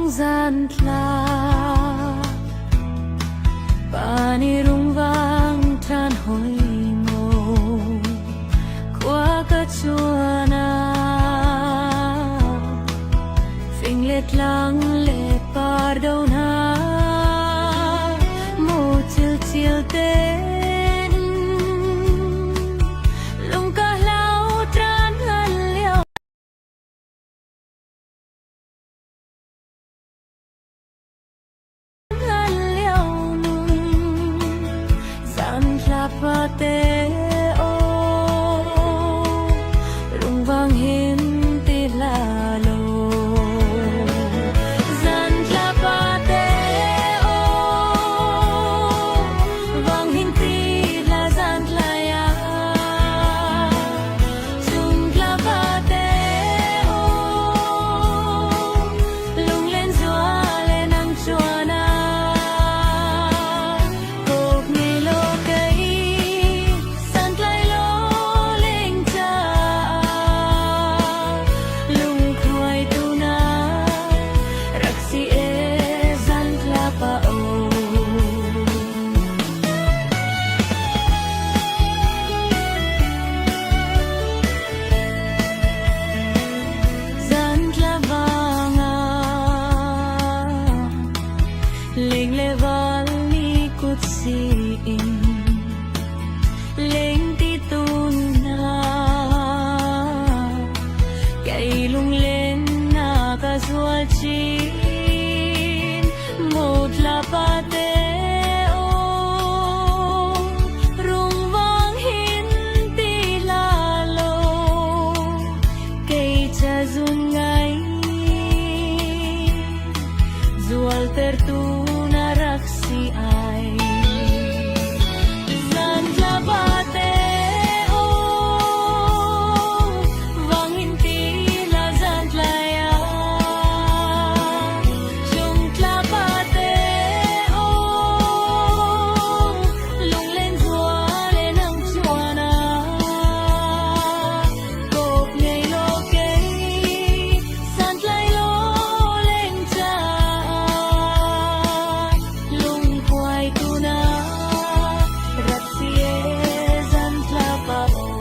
Zan thla Pa nih rungvang ṭhan hoi maw khua ka cuan ah fing le tlang le par do hna mu cilcil tein lung ka hlau tran hlan lio. Lungvang hin ti hlah law zan tla pate aw vang hin ti hlah zan tlai ah chung tla pate aw Lunglen zual e nang chuan ah kawp ngei lo kei santlai lo leng caah lungkhuai tu na rak si e zan tla pa o. Zantla vang ah leng le val nih kut si in lengti tun hna kei lunglen na ka zual chin mutla pate aw rungvang hin ti hlah law Kei ca zun ngai zualtertu na rak si ai. Zan tla pate aw vang in ti la zan tlai ah chung tla pate aw lunglen zual e nang chuan ah Kawp ngei lo kei santlai lo leng caah lungkhuai tu na rak si e zan tla pa aw.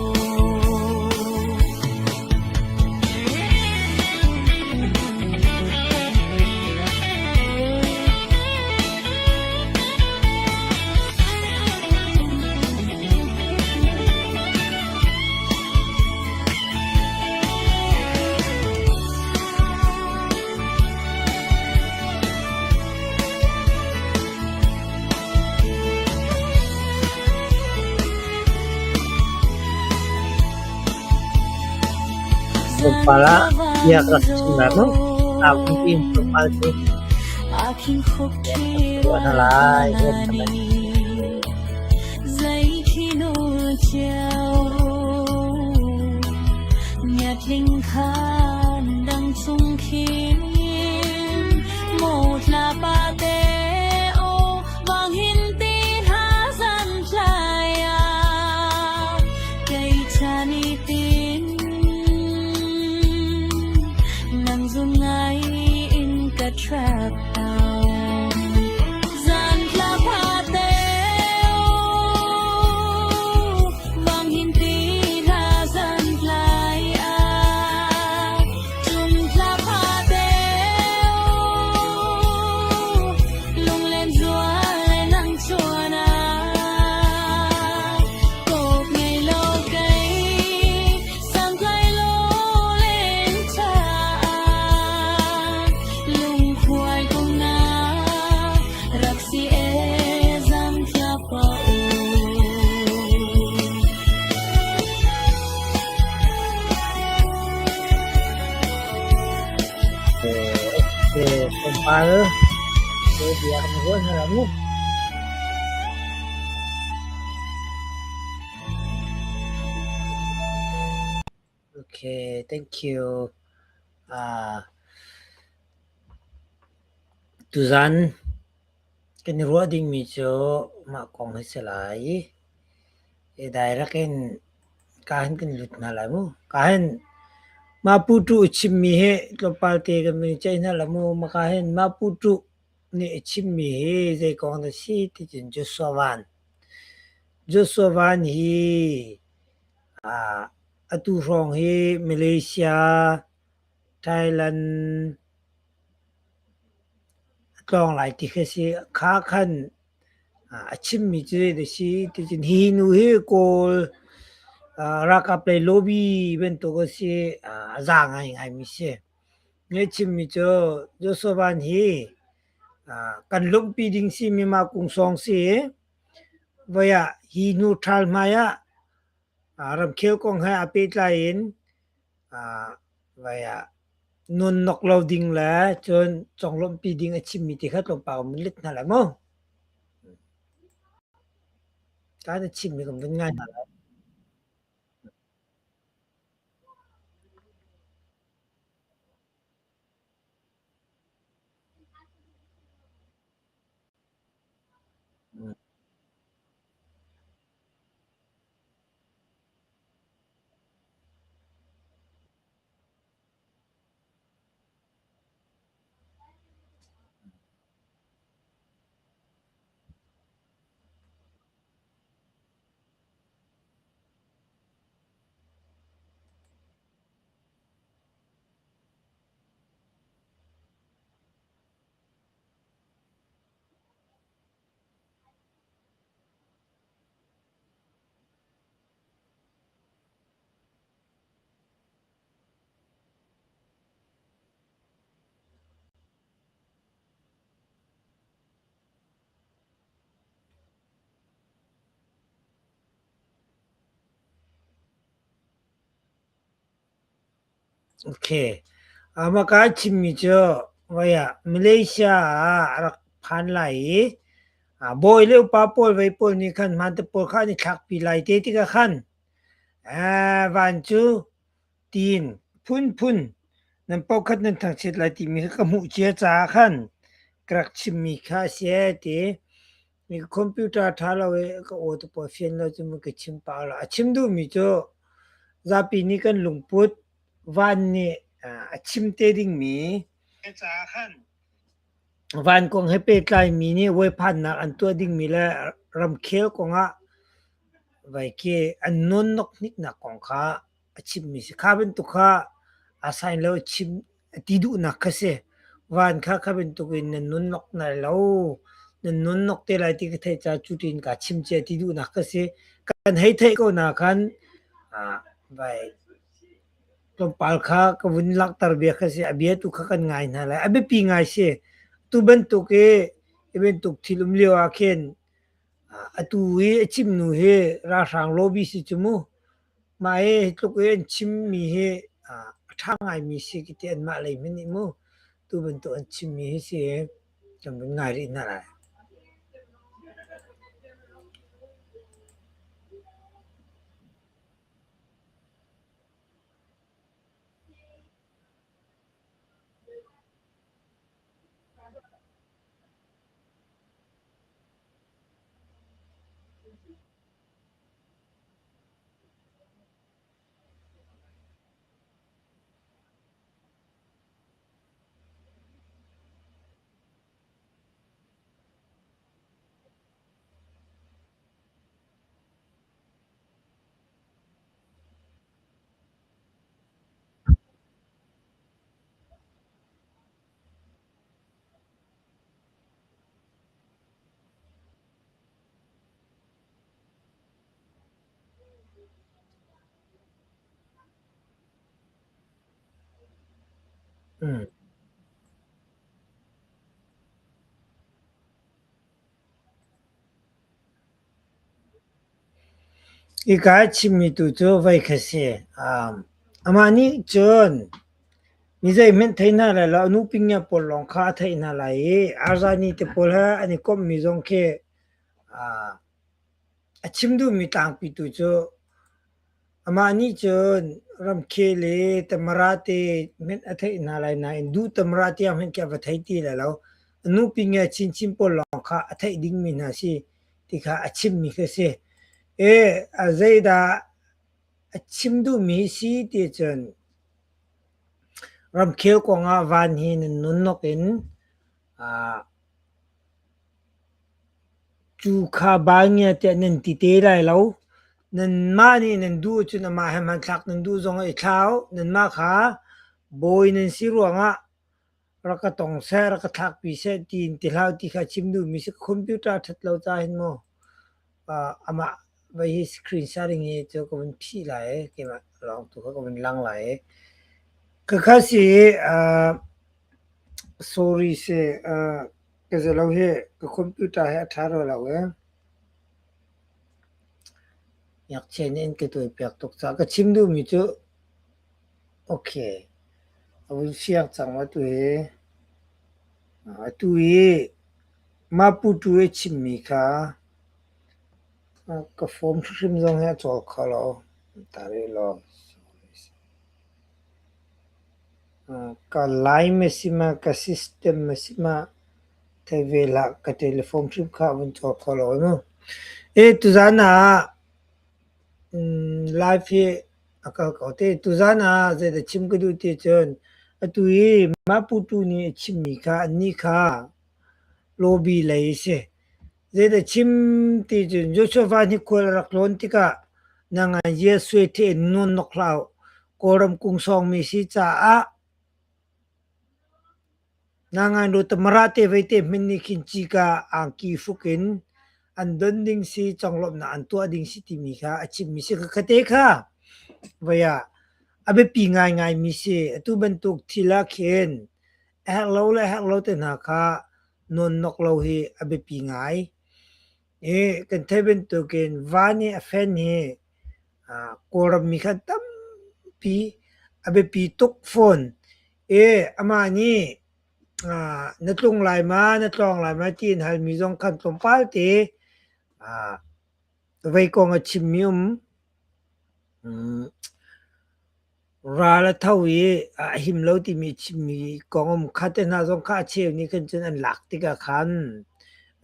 Tlawmpal ah bia ka rak chim lai maw? Tau in tlawmpal cu ruah hna lai. Trap down. Zan tla pate vang hin ti hla zan tlai ah chung tla pate lunglen zual le nang chuan ah kawp ngei lo kei santlai lo len caah lungkhuai kong na rak si e zan tla pa u. Tlawmpal bia kan ruah hna la mu. Okay, thank you. Tuzan kan i ruah dingmi cu mah kong hi si lai. I direct in ka hin kan lut hna lai mu. Ka hin Mah puṭu a chimmi hi tlawmpal te kan vun i ceih hna la mu. Maka hin mah puṭu nih a chimmi hi zei kong dah si ti cun Joshua Van. Joshua Van hi atu hrawng hi Malaysia, Thailand a tlawng lai ti khi a si. Kha khan A chimmi cu zeidah a si ticun hi nu hi Kawl ralkap lei lobby bantuk a si. A za ngaingaimi si. A chimmi cu Joshua Van hi kan lawmhpi ding simi mah kungsawng si i voi ah hi hnu ṭhal hmai ah ramkhel kong he aa pehtlai in vai ah Nunnok lo ding le cun conglawmhpi ding a chimmi ti kha tlawmpal kan vun let hna lai mu. Kaan a chimmi kan vun ngai hna lai. Okay. Mah ka chimmi cu voi ah Malaysia ah a rak phan lai i bawi le upa pawl vei pawl nih khan hmante pawl kha an i thlakpi lai te tikah khan van cu tiin phunphun nan paukhat nan thangchiat lai timi kha ka hmuh cia caah khan ka rak chimmi kha a si ee ti. Computer ṭha lo i ka aw te pawl fian lo cun ka chim pah lo. A chim duhmi cu zapi nih kan lungput van nih a chim te dingmi caah khan van kong he pehtlaimi nih voiphannak an tuah dingmi le ramkhel kongah vai khi an nawnnok hniknak kong kha a chimmi si. Kha bantuk kha a sign lo chim a ti duhnak kha si. Van kha kha bantuk in nan nunnok nai lo. Nan nunnok te lai ti ka theih caah cu tiin ka chim cia ti duhnak kha si. Kan hei theih ko na khan vai tlawmpal kha ka vun langhter bia kha si. A bia tu kha kan ngai hna lai. A biapi ngai si. Tu bantuk i hi bantuk thil um lio ah khin atu i a chim nu hi ralhrang lobby si cu mu. Mah hi hi tluk i an chimmi hi a ṭha ngaimi si ka ti anmah lei hmanh nih mu tu bantuk an chimmi hi si kan vun ngai rih hna lai. Hika a chimmi tu cu vei kha si. Amah nih cun mi zeihmanh thei hna lai lo, a nu pingia pawl lawng kha a theih hna lai i Arzani te pawl he an i komhmi zong khi A chim duhmi tlangpi tu cu amah nih cun ramkhel i Tamara te hmanh a theih hna lai nain duh Tamara tiang hmanh khi a va thei ti lai lo. A nupi nge chinchin pawl lawng kha a theih dingmi hna si ti kha a chimmi khi a si. E, a zeidah a chim duhmi hi si ti cun. Ramkhel kongah van hi nan nunnok in cu kha baingia tiah nan ti te lai lo. Nanmah nih nan duh ahcun amah he hmanthlak nan duh zongah i thlau. Nanmah kha bawi nan si ruangah rak ka tong seh, rak ka thlakpi seh tiin ti hlah u ti kha chim duhmi si. Computer ṭhat lo ca hin maw amah vei hi screen sharing hi cu ka vun phih lai i keimah lawng tu kha ka vun lang lai i. Khakha si sorry si ka zalo hi ka computer hi a ṭha rua lo i ngakchia nih an ka tuaipiak tuk caah ka chim duhmi cu okay a vun fiang cang atu hi. Atu hi Maputu i chimmi kha ka phone hrimhrim zong hi a cawl kho lo. Ta rih law. Ka line a si ma, ka system a si ma, thei ve hlah. Ka telephone hrim kha a vun cawl kho lo mu. Tuzaan ah live hi a kal ko te. Tuzaan ah zeidah chim ka duh ti cun atu hi Maputu nih a chimmi kha annih kha lobby lei a si. Zeidah chim ti cun Joshua Van hi khual a rak tlawn tikah nangan Jesuit he in nawnnok hlah u. Kawlram kungsawngmi si caah nangan lu tamara te vei te hmin nih khin cika angki hruk in an don ding si conglawmhnak an tuah ding si timi kha a chimmi si. Khate kha voi ah a biapi ngaingaimi si. Atu bantuk thil ah khin a herh lo le herh lo te hna kha nawnnok lo hi a biapi ngai. I kan theih bantukin van i a fen hi Kawlram mi kha tampi a biapi tuk fawn. I amah nih na tlung lai ma, na tlawng lai ma tiin halmi zong khan tlawmpal te vei kong a chimmi um. Ral a tho i a him lo timi chimmi kong um kha te hna zong kha a cheu nih khan cun an lak tikah khan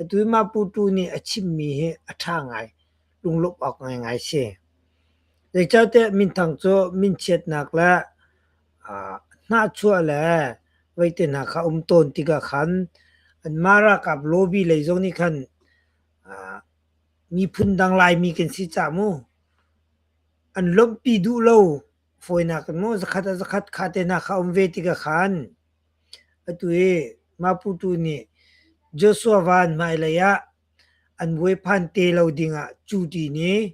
atu i mah Putu nih a chimmi hi a ṭha ngai, lunglawmh awk ngaingai si. Zeicahtiah minthang cu minchiatnak le hnahchuah le vei te hna kha um tawn tikah khan anmah ralkap lobby lei zong nih khan miphun dang Laimi kan si cah mu an lawmhpi duh lo fawinak in maw zakhat ah zakhat kha te hna kha um ve tikah khan atu hi Maputu nih Joshua Van hmailei ah an buaiphan te lo dingah cu ti nih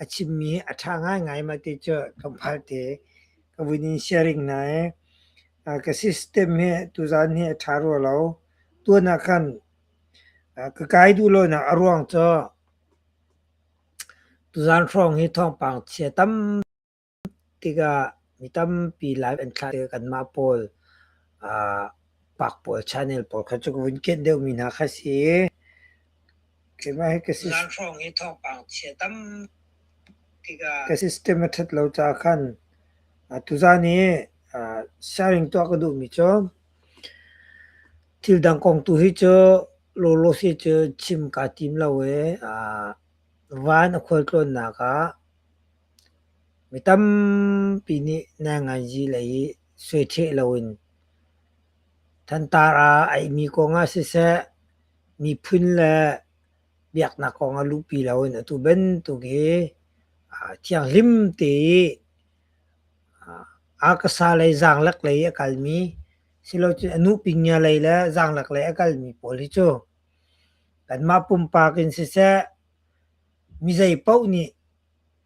a chimmi hi a ṭha ngaingai mah ti cu tlawmpal te ka vun in sharing hna i ka system hi tuzaan hi a ṭha rua lo. Tuan ah khan ka kai duh lonak a ruang cu Tuzaan hrawng hi thawngpang chia tam tikah mi tampi live an thlah tikah kanmah pawl pak pawl channel pawl kha cu ka vun kenh deuhmi hna kha si i keimah hi ka system a ṭhat lo caah khan tuzaan hi sharing tuah ka duhmi cu thil dang kong tu hi cu lawlawse cu chim kaa tim lo i van a khualtlawnnak ah mi tampi nih nainganzi lei i suaiṭheh loin thantar aa aihmi kongah siseh, miphun le biaknak kongah luhpi loin atu bantuk hi thianghlim te i akasa lei zaanglek lei i a kalmi silocun a nupi-ngia lei le zaanglek lei a kalmi pawl hi cu kanmah pumpak in siseh, mi zei paoh nih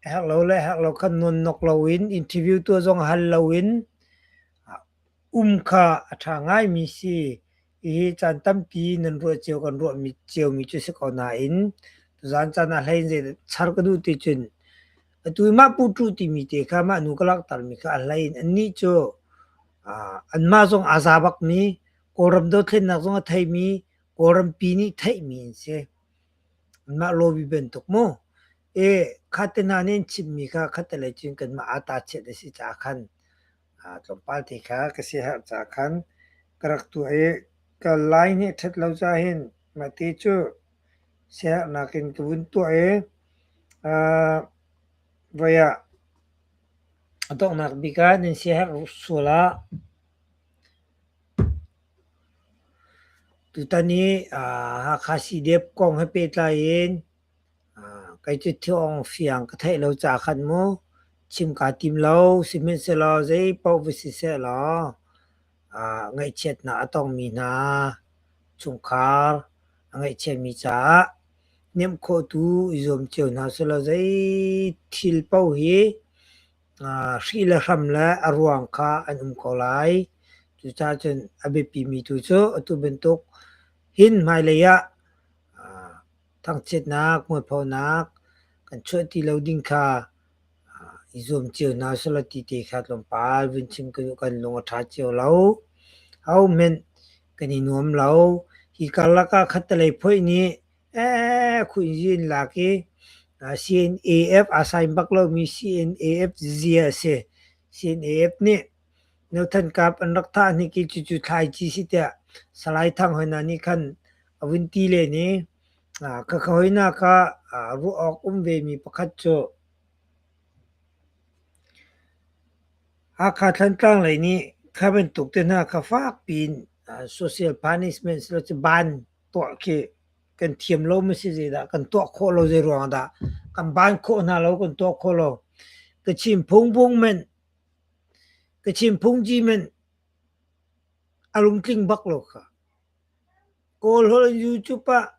a herh lo le herh lo kha nawnnok loin interview tuah zong hal loin um kha a ṭha ngaimi si. Hihi caan tampi nan ruah cio kan ruahmi ciomi cu si ko nain tuzaan caan ah hlei in zeidah char ka duh ti cun atu i mah puṭu timi te kha mah nu ka langhtermi kha a hlei in annih cu anmah zong aa za bakmi Kawlram dothlennak zong a theimi Kawlrampi nih theihmi an si. Anmah lobby bantuk mu. E kha te hna nih an chimmi kha khattelei cun kanmah aa ta chiat a si caah khan tlawmpal te kha ka siaherh caah khan ka rak tuah i ka line hi a ṭhat lo caah hin mahti cu siaherhnak in ka vun tuah i voi ah a donghnak bik ah nan siaherh sual ah. Tutan hi Hakha CDF kong he pehtlai in kei cu thawng fiang ka theih lo caah khan mu chim kaa tim lo. Sihmanhsehlaw zeipaoh va si sehlaw ngaihchiatnak a tongmi hna chungkhar a ngaihchiatmi caah hnemh khawhtu i zuam cio hna sehlaw zei thil paoh hi Hri le hram le a ruang kha an um ko lai. Cucaah cun a biapimi tu cu atu bantuk hin hmailei ah thangchiatnak, mualphonak kan chuah ti lo ding kha i zuam cio hna usih ti te kha tlawmpal vun chim ka duh. Kan lung a ṭha cio lo. Ahohmanh kan i nuam lo. Hi karlak ah khattelei phoih nih Khuinzi in lak i CNAF aa sign bak lomi CNAF zia a si. CNAF nih Nothan Kap an rak thah hnik i cucu thlaici si tiah Salai Thang hoi hna nih khan a vun ti len i khakha hoi hna kha ruah awk um vemi pakhat cu Hakha Thantlang lei nih kha bantuk te hna kha fak piin social punishment ban tuah khi kan thiam lo maw si zeidah kan tuah khawh lo zei ruang dah kan ban khawh hna lo kan tuah khawh lo. Kachin phungbung men Kachin phungji men a lungtling bak lo kha. Kawl holh in YouTube ah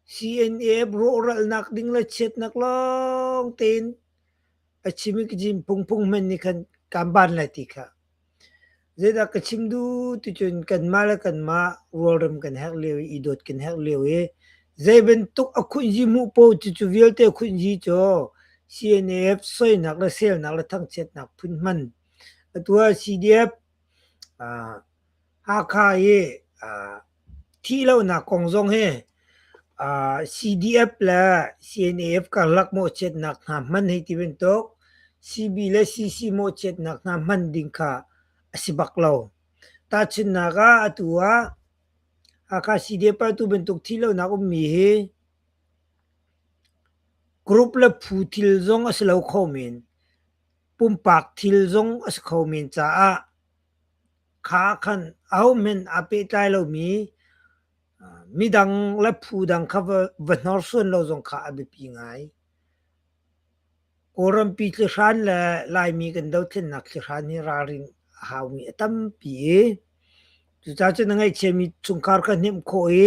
CNA rawhralnak ding le chiatnak lawng tein a chim i Kachin phungphung hmanh nih khan kan ban lai ti kha. Zeidah ka chim duh ticun kanmah le kanmah rualrem kan herh lio i i dawt kan herh lio i zei bantuk a khunhzi hmuh paoh cucu vialte khunhzi cu CNAF soinak le selnak le thangchiatnak phun hman. Atu ah CDF Hakha i thih lonak kong zong hi CDF le CNAF karlak mawhchiatnak hna hman hei ti bantuk CB le CC mawhchiatnak hna hman ding kha a si bak lo. Tahchunhnak ah atu ah Hakha CDF ah tu bantuk thih lonak ummi hi group le phu thil zong a si lo kho men. Pumpak thil zong a si kho men caah kha khan ahohmanh aa pehtlai lomi midang le phu dang kha va hnorsuan lo zong kha a biapi ngai. Kawlrampi thlihran le Laimi kan dothlennak thlihran hi ralrin a haumi a tampi i cucaah cun a ngaihchiami chungkhar kha hnemh khawh i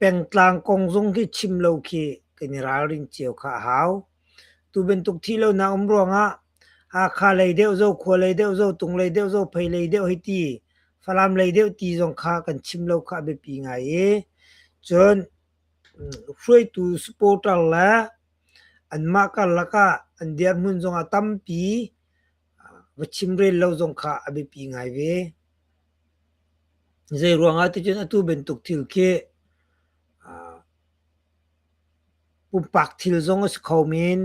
pengtlang kong zong khi chim lo khi kan i ralrin cio kha a hau. Tu bantuk thih lonak um ruangah Hakha lei deuh, Zokhua lei deuh, Zotung lei deuh, Zophei lei deuh hei ti, Falam lei deuh ti zong kha kan chim lo kha a biapi ngai i cun hruaitu supporter le anmah karlak ah an dirhmun zongah tampi va chimrel lo zong kha a biapi ngai ve. Zei ruangah ticun atu bantuk thil khi pumpak thil zong a si kho men.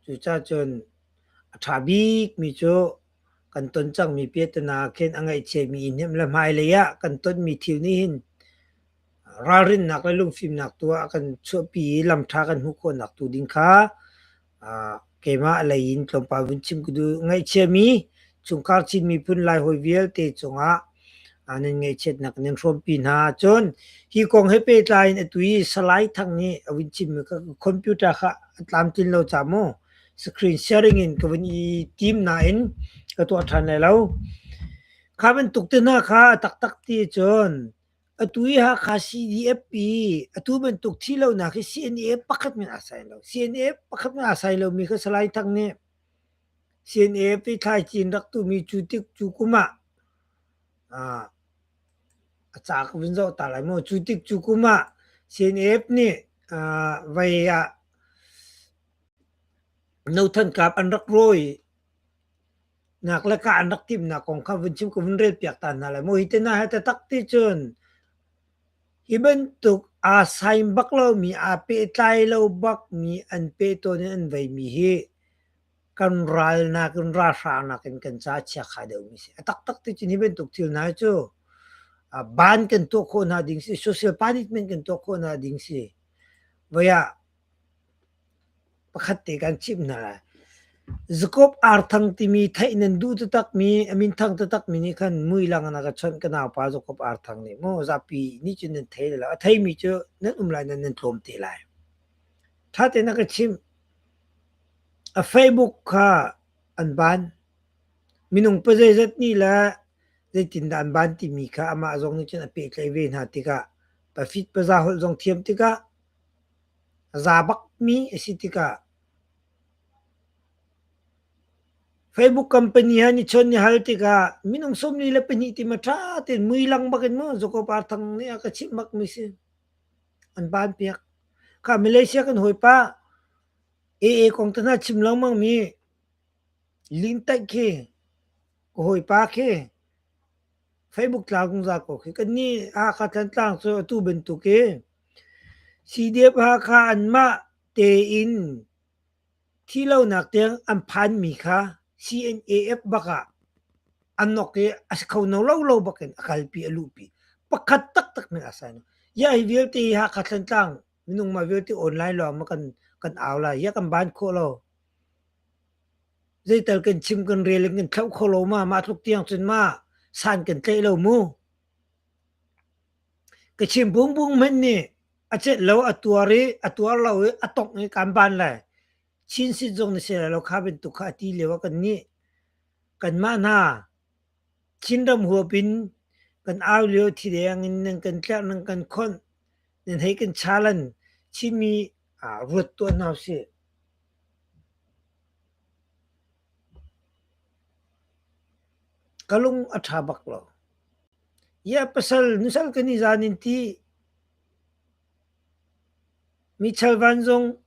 Cucaah cun a ṭha bikmi cu kan ton cangmi piahtana khin a ngaihchiami i hnemh le hmailei ah kan tonmi thil nih hin ralrinnak le lungfimnak tu ah a kan chuahpi i lamṭha kan hmuh khawhnak tu ding kha keimah lei in tlawmpal vun chim ka duh. Ngaihchiami chungkhar Chin miphun Laihawi vialte cungah nan ngaihchiatnak nan hrawmpi hna. Cun hi kong he pehtlai in atu i Salai Thang nih a vun chimmi kha computer kha a tlamtlin lo ca mu screen sharing in ka vun i tim nain ka tuah ṭhan lai lo. Kha bantuk te hna kha a taktak ti cun atu i Hakha CDF i atu bantuk thi lonak hi CNA pakhat men aa sai lo. CNA pakhat men aa sai lomi kha Salai Thang nih CNA i thlaici in rak tuhmi cu tik cu kum ah a ca ka vun zoh ta lai maw? Cu tik cu kum ah CNF nih vei ah Nothan Kap an rak rawi nak le kah an rak timhnak kong kha vun chim ka vun rel piak ta hna lai maw? Hi te hna he taktak ti cun hi bantuk aa sign bak lomi, aa pehtlai lo bakmi an peh tawn i an veimi hi kan ral nakin ralhrang nakin kan ca chiakha deuhmi si. A taktak ti cun hi bantuk thil hna cu ban kan tuah khawh hna ding si, social punishment kan tuah khawh hna ding si. Voi ah pakhat te kan chimh hna lai. Jacob Arthang timi theih nan duh taktakmi, a min thang taktakmi nih khan muilang in a ka chawnh ka naupa Jacob Arthang nih mu zapi nih cun nan thei lo. A theimi cu nan um lai nan nan tlawm te lai. Ṭha tein a ka chimh. A Facebook kha an ban. Minung pazeizat nih le zeitindah an ban timi kha amah zong nih cun a pehtlaih ve hna tikah pafit paza holh zong thiam tikah a za bakmi a si tikah Facebook company he an i chawnh i hal tikah minung 42 ti ma ṭha tein muilang bak in maw Jacob Arthang nih a ka chimh bakmi si. An ban piak. Kha Malaysia kan hawipa AA kong te hna chim lengmang mi Lintaih khi ka hawipa khi Facebook tlau zungzal ko khi. Kannih Hakha Thantlang cu atu bantuk hi CDF Hakha anmah tein thi lonak tiang an phanmi kha CNAF bak ah an nok i a si kho no lo lo bak in a kalpi a luhpi. Pakhat taktak men a sai. Ya hi vialte hi Hakha Thantlang minung mah vialte online lawng ma kan kan au lai. Ya kan ban khawh lo. Zeital kan chim kan rel in kan thlauh kho lo ma mah tluk tiang cun ma san kan tlaih lo mu. Ka chim bung bung hmanh nih a celh lo a tuar i a tuar lo i a tongh i kan ban lai. Chin sit zong na si lai lo kha bantuk kha a ti lio ah kan nih kanmah hna Chinram huap in kan au lio thideng in nan kan tlerh nan kan khonh nan hei kan chalan Chinmi ruat tuah hna usih. Ka lung a ṭha bak lo. Ia pasal nusal kan i zan in ti. Mi chalvan zong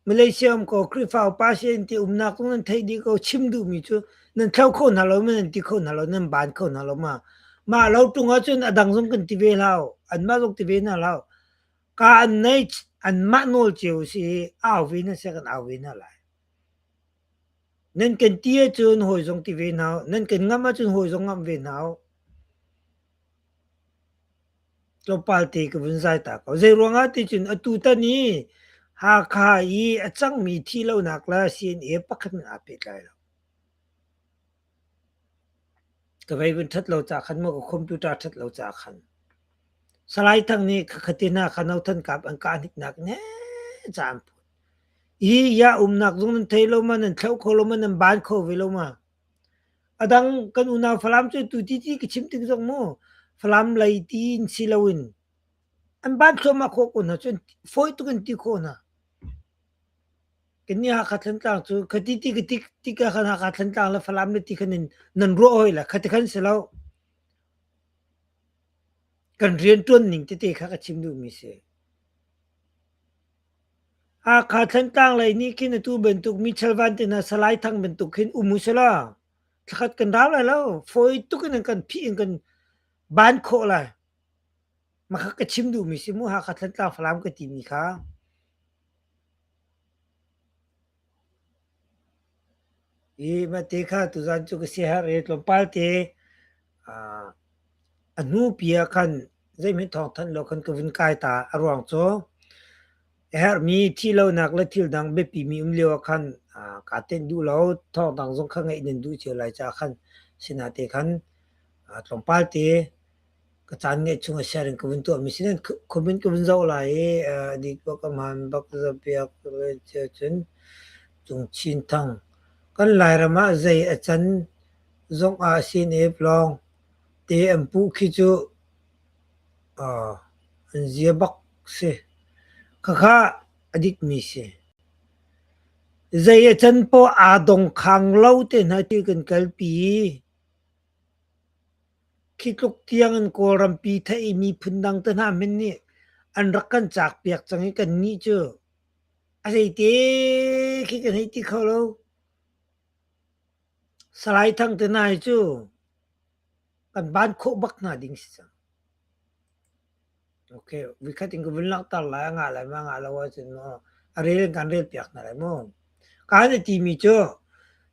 Malaysia um ko Khrihfa upa si in ti umnak zong nan theih dih ko chim duhmi cu nan thlo kho hna lo ma nan ti kho hna lo nan ban kho hna lo ma mah lo ṭung ahcun a dang zong kan ti ve hlah anmah zong ti ve hna hlah ka an nei anmah nawl cio si i au ve hna seh kan au ve hna lai. Nan kan ti ahcun hawi zong ti ve hna nan kan ngamh ahcun hawi zong ngamh ve hna Tlawmpal te ka vun zai ta ko. Zei ruangah ti cun atu tan i Hakha i a cangmi thih lonak le CNA pakhat hmanh aa pehtlai lo. Ka vei vun ṭhat lo ca khan maw ka computer ṭhat lo ca khan. Salai Thang nih khakhat in Hakha Nothan kap an kah hniknak ne ca an phut. Hi ya umnak zong nan thei lo ma, nan thloh kho lo ma, nan ban kho ve lo ma. A dang kan unau Falam cu tu ti ti ka chim tik zong mu Falam lei ti in si loin an ban thluahmah khawh ko hna cun fawi tuk in ti khawh hna. Kannih Hakha Thantlang cu khati ti ka tik tikah khan Hakha Thantlang le Falam le ti khan in nan ruah hoi le khati khan si lo. Kan rianṭuan ning tete kha ka chim duhmi si. Hakha Thantlang lei nih khin atu bantuk mi chalvan te hna Salai Thang bantuk khin um u selaw thlakhat kan rau lai lo. Fawi tuk in an kan phih in kan ban khawh lai. Makha ka chim duhmi si mu Hakha Thantlang Falam ka timi kha. I mate kha tuzan cu ka siaherh i tlawmpal te a hnupi ah khan zeihmanh thawngthanh lo khan ka vun kai ta. A ruang cu a herhmi thihlonak le thil dang biapimi um lio ah khan kaa tenh duh lo. Thawngdang zong kha ngeih nan duh cio lai caah khan sinate khan tlawmpal te Ka caan ngeih chung a share in ka vun tuahmi si nan comment ka vun zoh lai i dik bak a hmaan bak zapiak cun Cung Chin Thang. Kan Lairam ah zei a can zong ah CNF lawng te an puh khi cu an zia bak si. Khakha a dikmi si. Zei a can poah aa dongkhang lo te hna ti kan kalpi. Khi tluk tiang in Kawlrampi theih i miphun dang te hna hmanh nih an rak kan caakpiak cang i kannih cu a zeite khi kan hei ti kho lo. Salai Thang te hna hi cu kan ban khawh bak hna ding si cang. Okay, vikhat in ka vun langhter lai, a ngah lai ma ngah lo ahcun maw a rel in kan rel piak hna lai mu. Kaan a timi cu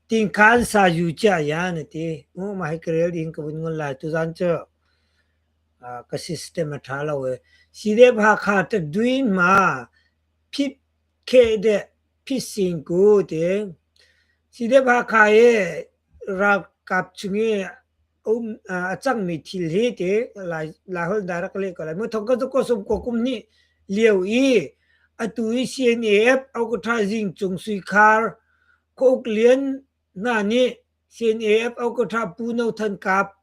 tingkhan sa yu cia yan a ti. Mu mah hi ka rel ding ka vun ngol lai tuzan cu ka system a ṭha lo i CDF Hakha ta duin ma phit khe de phit sing ku ti. CDF Hakha i ralkap chung i a cangmi thil hi ti Laiholh direct leh ko lai. Mu thong ka cu ko sum ko kum hnih lio i atu i CNAF Okatha Zingcung Suikhar Khuauk Lian hna nih CNAF Okatha Pu No Than Kap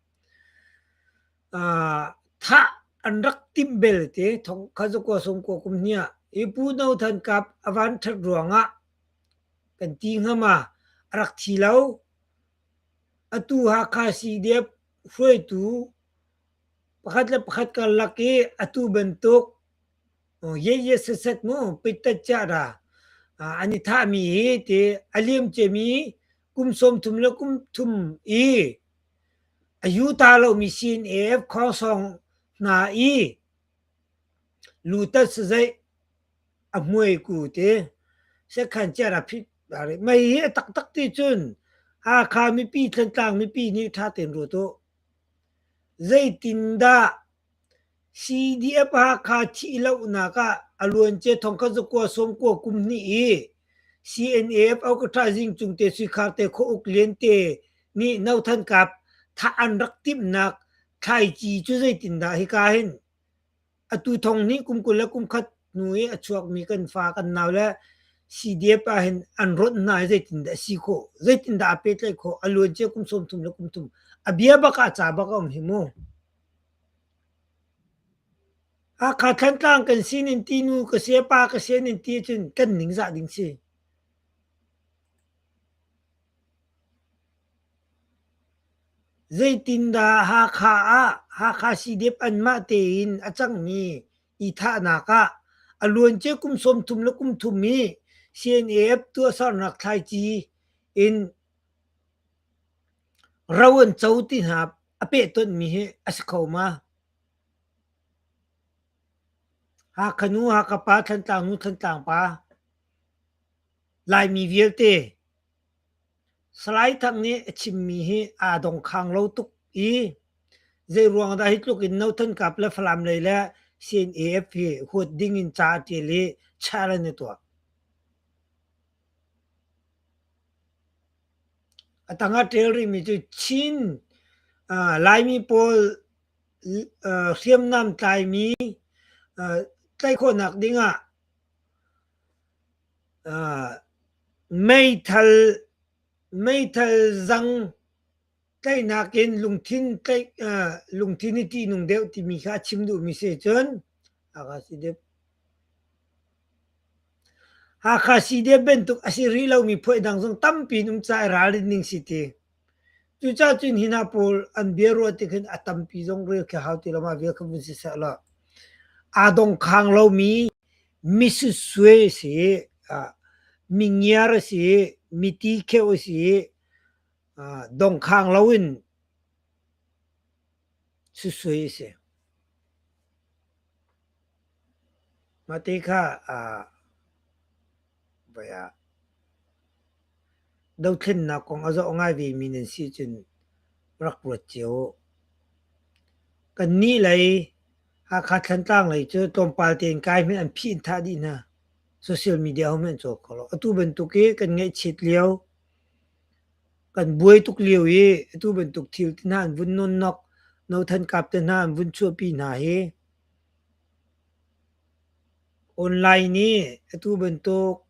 thah an rak timh bel te thong kha cu ko sum ko kum hnih ah i Pu No Than Kap a van ṭhat ruangah kan ti hnga ma a rak thi lo. Atu Hakha CDF hruaitu pakhat le pakhat karlak i atu bantuk yeye setset mu pittatciara an i thahmi hi ti a liamciami kum 30 le kum thum i a yuta lomi CNF khawngsawng hna i lutat sazeih a hmuai ku ti sekhan chiar a phit mei hi a taktak ti cun Hakha mipi Thantlang mipi nih ṭha tein ruat u. Zeitindah CDF Hakha thihlohnak ah a luancia thongkhat zakua sawmkua kum hnih i CNAF Okatha Zingcung te Suikhar te Khuauk Lian te nih Nothan Kap thah an rak timhnak thlaici cu zeitindah hika hin Atu thong hnih kum 20 le kum khat hnu i a chuakmi kan fa kan nau le CDF ah hin an rawnh hna i zeitindah a si khawh, zeitindah aa pehtlaih khawh, a luancia kum 30 le kum thum. A bia bak ah ca bak a um hi mu. Hakha Thantlang kan sinin ti nu ka sia pa ka sia nin ti cun kan ningzah ding si. Zeitindah Hakha ah Hakha CDF anmah tein a cangmi i thahnak ah a luancia kum 30 le kum thum i CNAF tuahsernak thlaici in ro an co ti hna a pehtonhmi hi a si kho ma? Hakha nu, Hakha pa, Thantlang nu, Thantlang pa, Laimi vialte Salai Thang nih a chimmi hi aa dongkhang lo tuk i zeiruang dah hi tluk in Nothan Kap le Falam lei le CNAF hi huat ding in ca a ṭial i challenge a tuah. A tang ah ṭial rihmi cu Chin Laimi pawl hriamnam tlaimi tlaih khawhnak dingah Meithal zang tlaihnak in lungthin i ṭihnung deuh timi kha a chim duhmi si cun Hakha CDF bantuk a si rih lomi phuah dang zong tampi in um caah i ralrin ding si ti. Cucaah cun hi hna pawl an bia ruah tik hin a tampi zong rel khi hau ti lo ma vial kha vun si seh law aa dongkhang lomi Misusue a si, mingiar a si, miti kheuh a si, dongkhang loin susue a si. Mah ti kha dothlennak kong a zoh ngai vemi nan si cun rak ruat cio u. Kannih lei Hakha Thantlang lei cu tlawmpal tein kai hmanh an phih in thah dih hna. Social media hohmanh an cawl kho lo. Atu bantuk i kan ngaihchiat lio, kan buai tuk lio i atu bantuk thil te hna an vun nawnnok, No Than Kap te hna an vun chuahpi hna hi Online i atu bantuk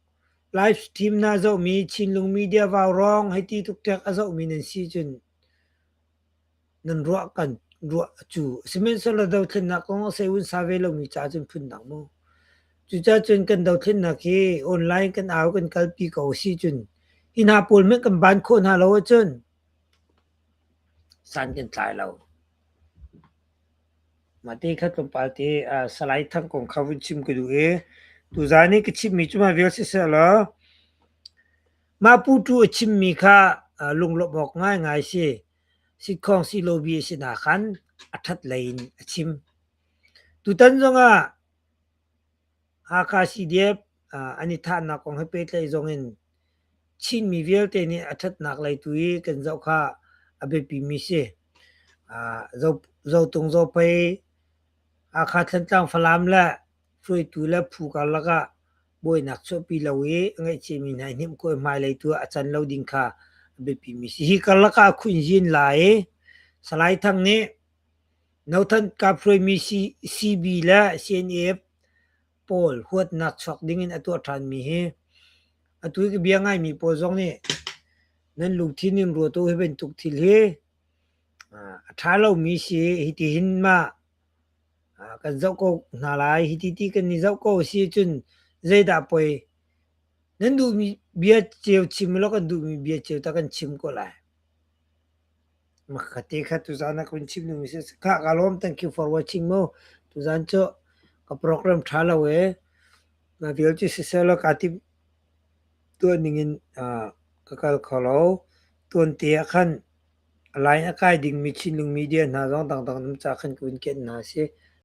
live stream hna zohmi Chinlung media vaurawng hei ti tukṭek a zohmi nan si cun nan ruah kan ruah cu. Sihmanhsehlaw dothlennak kong a sei un sa ve lomi ca cun phundang mu. Cucaah cun kan dothlennak hi online kan au kan kalpi ko si cun hi hna pawl hmanh kan ban khawh hna lo ahcun san kan tlai lo. Mah te kha tlawmpal te Salai Thang kong kha vun chim ka duh i tuzaan i ka chimmi cu mah vial siseh law mah Pu Tu a chimmi kha lunglawmh awk ngaingai si. Sitkhawng silobi a si nakhan a ṭhat lei in a chim. Tutan zongah Hakha CDF an i thahnak kong he pehtlaih zongin Chinmi vialte nih a ṭhatnak lei tu i kan zoh kha a biapimi si. Zotung Zophei, Hakha Thantlang Falam le hruaitu le phu karlak ah Buainak chuahpi lo i a ngaihchiami hna i hnemh khawh i hmailei tu ah a can lo ding kha a biapimi si. Hi karlak ah khuinzin lai i Salai Thang nih Nothan kap hruaimi CB le CNF pawl huatnak chuak dingin a tuah ṭhanmi hi atu i ka bia ngaimi pawl zong nih nan lungthin in ruat u. Hi bantuk thil hi a ṭha lomi si. Hitihin mah kan zoh ko hna lai. Hiti ti kan i zoh ko a si ahcun zeidah poi nan duhmi bia cio chim ulaw kan duhmi bia cio tah kan chim ko lai. Makha te kha tuzaan ah ka vun chim duhmi si. Khah ka lawm. Thank you for watching mu. Tuzaan cu ka program ṭha lo ee. Mah vial cu siseh law kaa timh tuah ningin ka kal kho lo. Tuante ah khan a line a kai dingmi Chinlung media hna zong dangdang nam ca khan ka vun kenh hna a si.